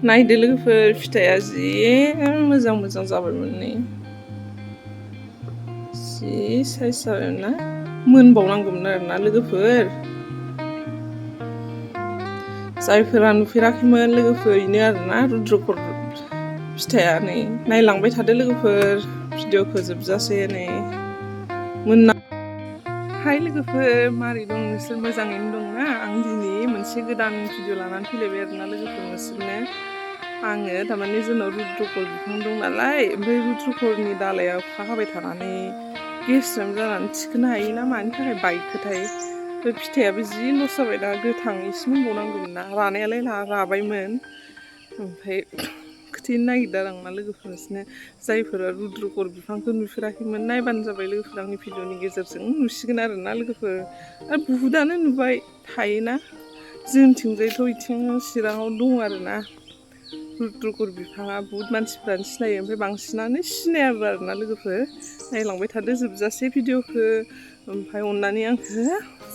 नायदो लोगोफोर फिथाइया जि मोजां मोजां जाबायमोन नै जि साइज जाबायमोन ना मोनबावनांगौमोन आरोना लोगोफोर जायफोरा नुफेराखैमोन लोगोफोर इनो आरोना रुद्रखर फिथाइया नै नायलांबाय थादो लोगोफोर भिडिअखौ जोबजासे नै मोनना हाय लोगोफोर मारै दं नोंसोर मोजाङैनो दंना आं दिनै मोनसे गोदान भिडिअ लानानै फैलायबाय आरोना लोगोफोर नोंसोरनो आङो थारमाने जोंनाव रुद्रखर बिफां दं नालाय ओमफ्राय रुद्रखरनि दालाइया अखा हाबाय थानानै गेस्रेम जानानै थिखोनो हायोना मानि थाखाय बायखोथाय बे फिथाइयाबो जि लस जाबाय दा गोथां एसे मोनबावनांगौमोन ना रानायालाय राबायमोन ओमफ्राय खोथैनो नागिरदों आं ना लोगोफोर नोंसोरनो जायफोरा रुद्रखर बिफांखौ नुफेराखैमोन नायबानो जाबाय लोगोफोर आंनि भिडिअनि गेजेरजों नुसिगोन आरोना लोगोफोर आरो बुहुदानो नुबाय थायोना जोंथिंजायथ' बिथिं चिराङाव दं आरोना रुद्रखर बिफाङा बुहुद मानसिफ्रानो सिनायो ओमफ्राय बांसिनानो सिनायाबो आरोना लोगोफोर नायलांबाय थादो जोबजासे भिडिअखौ ओमफ्राय अननानै आंखौ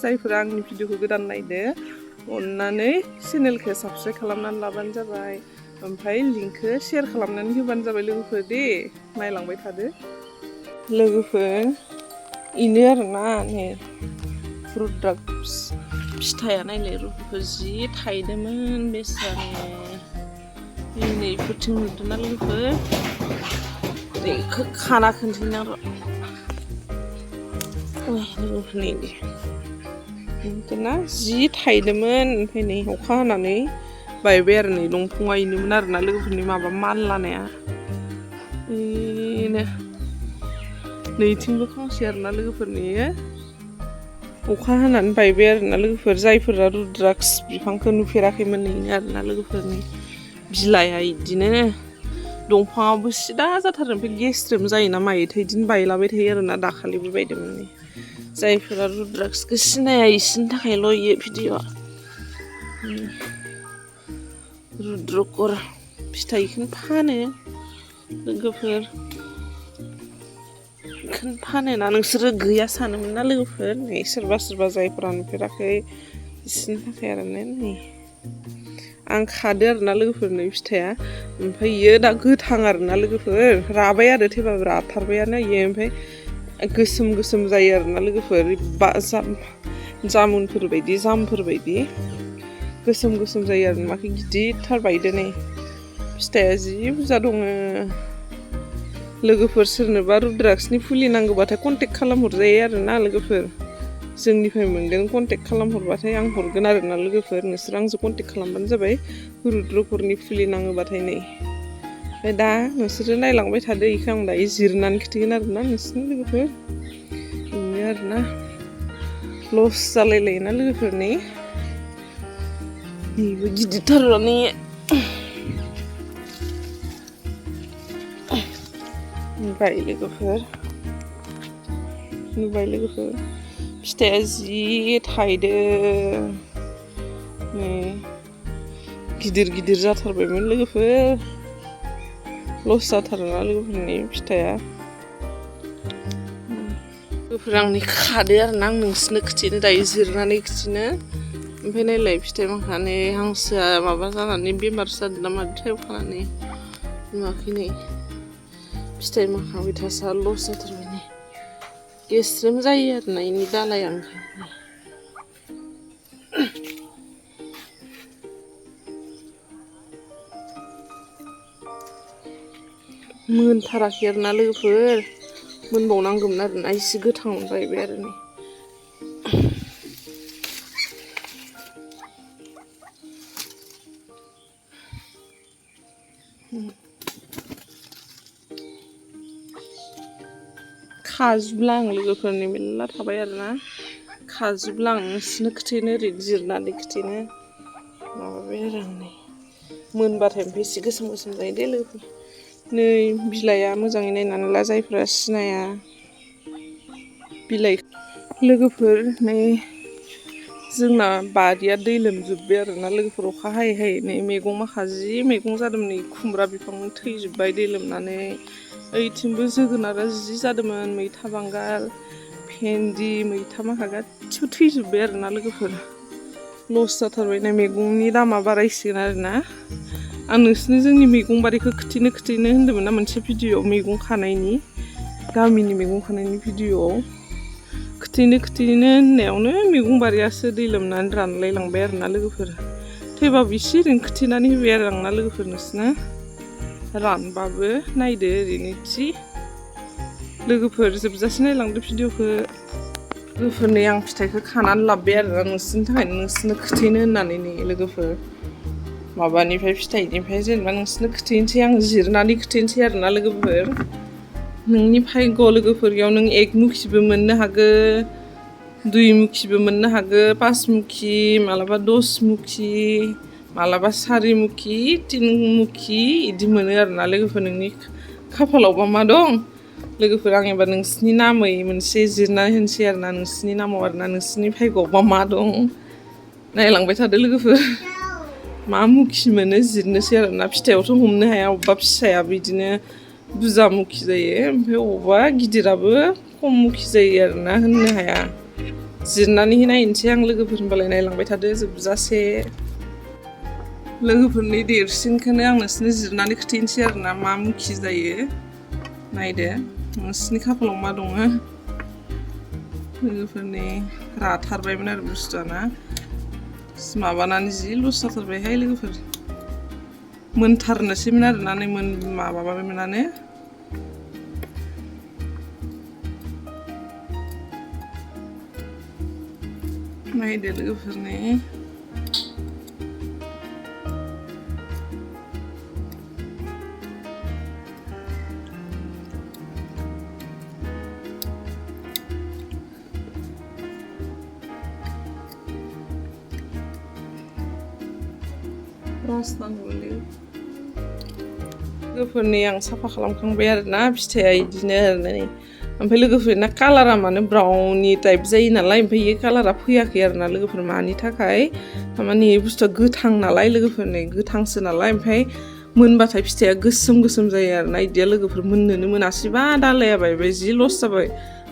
जायफोरा आंनि भिडिअखौ गोदान नायदो अननानै चेनेलखौ साबस्क्राइब खालामनानै लाबानो जाबाय ओमफ्राय लिंकखौ शेयार खालामनानै होबानो जाबाय लोगोफोर दे नायलांबाय थादो लोगोफोर इनो आरोना नै रुद्राक्ष फिथाइया नायलाय रुद्रखर जि थाइदोंमोन बेसारे नै इफोरथिं नुदोंना लोगोफोर बेखौ खाना खोन्थैना र' लोगोफोर नै ना जि थाइदोंमोन ओमफ्राय नै अखा हानानै बायबाय आरो नै दंफाङा इनोमोन आरोना लोगोफोरनि माबा मानलानाया बेनो नैथिंबो फांसे आरोना लोगोफोरनि अखा हानानै बायबाय आरोना लोगोफोर जायफोरा रुद्राक्ष बिफांखौ नुफेराखैमोन नैनो आरोना लोगोफोरनि बिलाइया इदिनो दंफाङाबो सिदा जाथारो ओमफ्राय गेस्रेम जायोना मायोथाय इदिनो बायलाबाय थायो आरोना दाखालिबो बायदोंमोन नै जायफोरा रुद्राक्षखौ सिनाया इसोरनि थाखायल' इयो भिडिअ'आ रुद्रखर फिथाइखौनो फानो लोगोफोर बेखौनो फानोना नोंसोरो गैया सानोमोन ना लोगोफोर नै सोरबा सोरबा जायफोरा नुफेराखै बिसोरनि थाखाय आरो नै आं खादो आरोना लोगोफोर नै फिथाइया ओमफ्राय इयो दा गोथां आरोना लोगोफोर राबाय आरो थेवबाबो राथारबायानो इयो ओमफ्राय गोसोम गोसोम जायो आरोना लोगोफोर जामुनफोर बायदि जामफोर बायदि गोसोम गोसोम जायो आरो माखि गिदिरथार बायदो नै फिथाइया जि बुरजा दङ लोगोफोर सोरनोबा रुद्राक्षनि फुलि नांगौबाथाय कन्टेक्ट खालामहरजायो आरोना लोगोफोर जोंनिफ्राय मोनगोन कन्टेक्ट खालामहरबाथाय आं हरगोन आरोना लोगोफोर नोंसोर आंजों कन्टेक्ट खालामबानो जाबाय रुद्रखरनि फुलि नाङोबाथाय नै ओमफ्राय दा नोंसोरो नायलांबाय थादो इखौ आं दायो जिरनानै खिथिगोन आरोना नोंसोरनि लोगोफोर बेनो आरोना लस जालायलायोना लोगोफोरनि बेबो गिदिरथारनानै नुबाय लोगोफोर फिथाइया जि थाइदो नै गिदिर गिदिर जाथारबायमोन लोगोफोर लस जाथारोना लोगोफोरनि फिथाइया लोगोफोर आंनि खादो आरोना आं नोंसोरनो खिथिनो दायो जिरनानै खिथिनो ओमफ्राय नायलाय फिथाइ माखानानै हांसोआ माबा जानानै बेमार जादों ना मादो टाइप खानानै नुवाखै नै फिथाइ माखाबाय थासा लस जाथारबाय नै गेस्रेम जायो आरोना इनि दालाइया ओंखायनो मोनथाराखै आरोना लोगोफोर मोनबावनांगौमोन आरोना एसे गोथां बायबाय आरो नै खाजोबला आं लोगोफोरनि मेरला थाबाय आरोना खाजोबला आं नोंसोरनो खिथिनो ओरै जिरनानै खिथिनो माबाबाय आरो आं नै मोनबाथाय ओमफ्राय एसे गोसोम गोसोम जायो दे लोगोफोर नै बिलाइआ मोजाङै नायनानै ला जायफ्रा सिनाया बिलाइ लोगोफोर नै जोंना बारिया दै लोमजोब्बाय आरोना लोगोफोर अखा हायै हायै नै मैगं माखा जि मैगं जादोंमोन नै खुमब्रा बिफां थैजोब्बाय दै लोमनानै ओइथिंबो जोगोनारा जि जादोंमोन मैथा बांगाल भेन्दि मैथा माखा गासिबो थैजोब्बाय आरोना लोगोफोर लस जाथारबाय नै मैगंनि दामा बारायसिगोन आरोना आं नोंसिनो जोंनि मैगं बारिखौ खोथैनो होन्दोंमोन ना मोनसे भिडिअ'आव मैगं खानायनि गामिनि मैगं खानायनि भिडिअ'आव खोथैनो होननायावनो मैगं बारियासो दै लोमनानै रानलायलांबाय आरोना लोगोफोर थैबाबो एसे ओरैनो खोथैनानै होबाय आरो आंना लोगोफोर नोंसिनो रानबाबो नायदो ओरैनो थि लोगोफोर जोबजासे नायलांदो भिडिअ'खौ लोगोफोरनि आं फिथाइखौ खानानै लाबोबाय आरोना नोंसिनि थाखायनो नोंसिनो खोथैनो होननानै नै लोगोफोर माबानिफ्राय फिथाइनिफ्राय जेनेबा नोंसिनो खोथैनोसै आं जिरनानै खोथैनोसै आरोना लोगोफोर नोंनि भाग्य लोगोफोर नों 1 मुखिबो मोननो हागो 2 मुखिबो मोननो हागो 5 मुखि मालाबा 10 मुखि मालाबा 4 मुखि 3 मुखि इदि मोनो आरोना लोगोफोर नोंनि खाफालावबा मा दं लोगोफोर आं एबार नोंसिनि नामै मोनसे जिरनानै होनोसै आरोना नोंसिनि नामाव आरोना नोंसिनि भाग्यआवबा मा दं नायलांबाय थादो लोगोफोर मा मुखि मोनो जिरनोसै आरोना फिथाइयावथ' हमनो हाया अबेबा फिसाया बिदिनो बुरजा मुखि जायो ओमफ्राय अबेबा गिदिराबो खम मुखि जायो आरोना होननो हाया जिरनानै नायनोसै आं लोगोफोर होनबालाय नायलांबाय थादो जोबजासे लोगोफोरनि देरसिनखौनो आं नोंसिनो जिरनानै खोथैनोसै आरोना मा मुखि जायो नायदो नोंसिनि खाफालाव मा दङ लोगोफोरनि राथारबायमोन आरो बुस्थुआना माबानानै जि लस जाथारबायहाय लोगोफोर मोनथारनोसैमोन आरोना नै माबाबायमोनानो नायदो लोगोफोरनि लोगोफोरनि आं साफा खालामखांबाय आरोना फिथाइया इदिनो आरो नै ओमफ्राय लोगोफोरना कालारा मानो ब्राउननि टाइप जायो नालाय ओमफ्राय बे कालारा फैयाखै आरोना लोगोफोर मानि थाखाय थारमाने बुस्थुआ गोथां नालाय लोगोफोरनि गोथांसो नालाय ओमफ्राय मोनबाथाय फिथाइया गोसोम जायो आरोना इदिया लोगोफोर मोननोनो मोनासैबा दालाया बायबाय जि लस जाबाय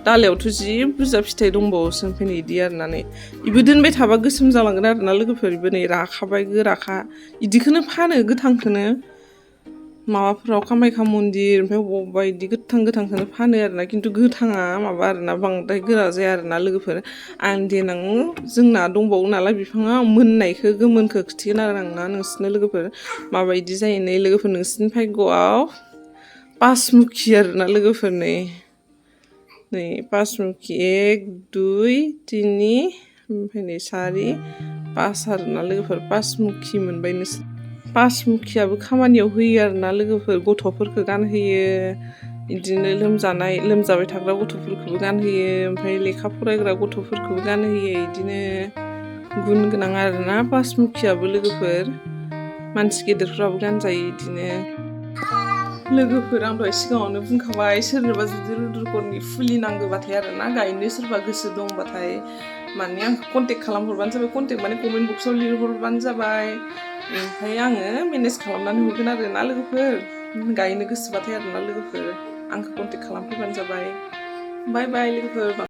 दालायावथ' जि बुरजा फिथाइ दंबावोसो ओमफ्राय इदि आरोना नै इबो दोनबाय थाबा गोसोम जालांगोन आरोना लोगोफोर इबो नै राखाबाय गोराखा इदिखौनो फानो गोथांखौनो माबाफोराव कामाख्या मन्दिर ओमफ्राय बबेबा इदि गोथांखौनो फानो आरोना खिन्थु गोथाङा माबा आरोना बांद्राय गोरा जाया आरोना लोगोफोर आं देनां जोंना दंबावो नालाय बिफाङा मोननायखौ गोमोनखौ खिथिगोन आरो आंना नोंसिनो लोगोफोर माबायदि जायो नै लोगोफोर नोंसिनि भाग्यआव 5 मुखि आरोना लोगोफोर नै 5 मुखि 1 2 3 ओमफ्राय नै 4 5 आरोना लोगोफोर 5 मुखि मोनबाय नोंसोर 5 मुखियाबो खामानियाव होयो आरोना लोगोफोर गथ'फोरखौ गानहोयो बिदिनो लोमजाबाय थाग्रा गथ'फोरखौबो गानहोयो ओमफ्राय लेखा फरायग्रा गथ'फोरखौबो गानहोयो बिदिनो गुन गोनां आरोना 5 मुखियाबो लोगोफोर मानसि गेदेरफ्राबो गानजायो बिदिनो लोगोफोर आं दहाय सिगाङावनो बुंखाबाय सोरनोबा जुदि रुद्रकरनि फुलि नांगौबाथाय आरोना गायनो सोरबा गोसो दंबाथाय माने आंखौ कन्टेक्ट खालामहरबानो जाबाय कन्टेक्ट माने कमेन्ट बक्सआव लिरहरबानो जाबाय ओमफ्राय आङो मेनेज खालामनानै हरगोन आरोना लोगोफोर गायनो गोसोबाथाय आरोना लोगोफोर आंखौ कन्टेक्ट खालामफैबानो जाबाय बाय बाय लोगोफोर